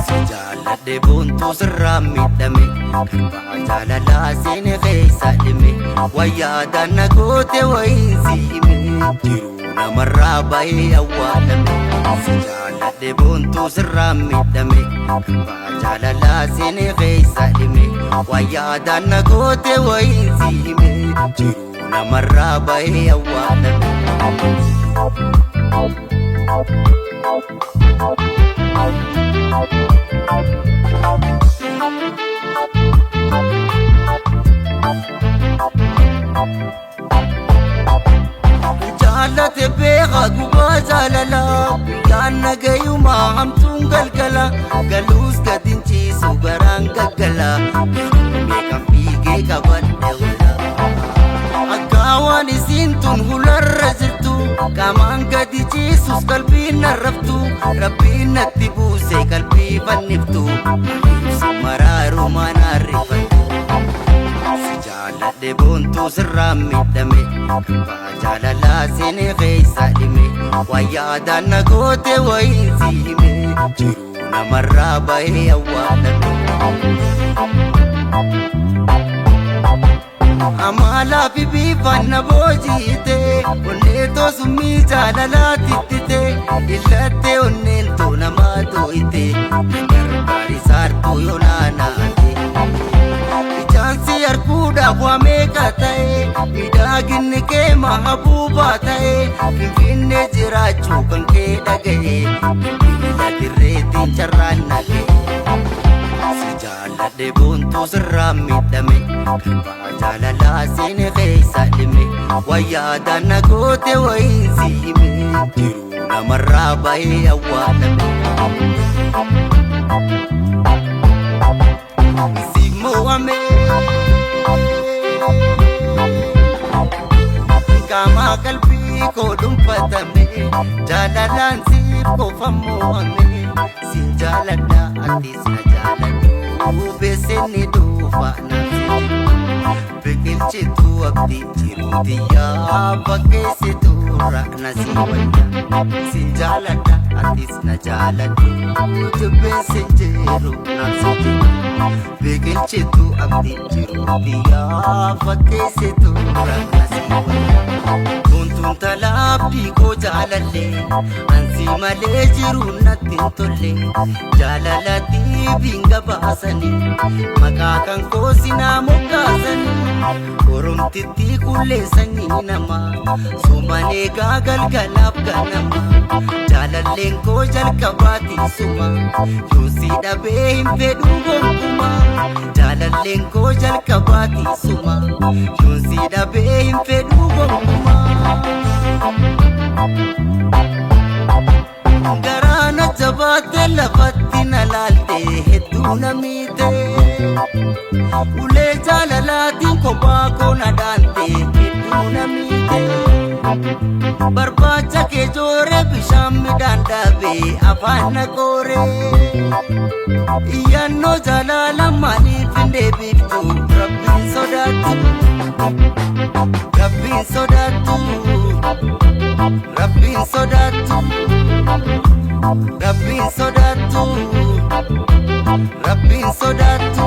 Si jaalladhe boontuu sirraa miidhame, garbaa jaalalaa seene keessa dhime, wayyaadhaan na goote wayiin si hime, jiruu namarraa bahee awwaalame. Si jaalladhe boontuu sirraa miidhame, garbaa jaalalaa seene keessa dhime, wayyaadhaan na goote wayiin si hime, jiruu namarraa bahee awwaalame. Jaalate beekaa gubaa jaalalaa, guyyaan nagayumaa hamtuun galgala, galuus gad hin ciisu garaan gaggala, yeroo meeqan fiigee qabadhe hula. Akka waan isiin tun hularra jirtu, qaamaan gadi ciisus qalbiin narraftu, rabbiin natti buuse qalbii fanniftu, maaliif si maraaru maanaarrifattu. Si jaalladhe boontuu sirraa miidhame, garbaa jaalalaa seene keessa dhime, wayyaadhaan na goote wayiin si hime, jiruu namarraa bahee awwaalame. Amaalaa fi bifaan na boojiite, onnee tosummii jaalalaa tittite, illattee onneen too namaa too'ite, na gargaari saartuu yoo naanaate. Ijaan si arguudhaaf waa meeqa ta'e, miidhaginni kee mahabuubaa ta'e, Finfinnee jiraachuu kan kee dhaga'e, bilbila dirreetiin carraan naga'e. Si jaalladhe boontuu sirraa miidhame, garbaa jaalalaa seene keessa dhime, wayyaadhaan na goote wayiin si hime, jiruu namarraa bahee awwaalame. Si mo'ame qaamaa qalbii koo dhuunfatame, jaalalaan siif qofa mo'ame, sin jaaladha atis na jaaladhu, beeksisni dhufa naaf si jiru, biqilchituu abdii jiruutiyyaa fakkeessituu raqna si wayya, sin jaaladha atis na jaaladhu, jibbeen sin jiru naaf si jiru, biqilchituu abdii jiruutiyyaa fakkeessituu raqna si wayya. Boontuun talaa abdii koo jaalalle, ansi malee jiruun natti hin tolle, jaalalatti biinga baasanii, maqaa kan koo sinaa moggaasanii, oromtitti kullee sanyii namaa, suman eegaa galgalaaf ganama, jaalalleen koo jalqabaatiin suma, yoo si dhabee hin fedhu gonkumaa, jaalalleen koo jalqabaatiin suma, yoo si dhabee hin fedhu gonkumaa. Garaana jabaate lafatti na laalte hedduu na miite, ulee jaalalaatiin kophaa koo na dhaante hedduu na miite, barbaacha kee joore bishaan midhaan dhaabe afaan na qoore, iyyannoo jaalala maaliif hin deebiftu, rabbiin sodaattu, rabbiin sodaattu, rabbiin sodaattu, rabbiin sodaattu, rabbiin sodaattu.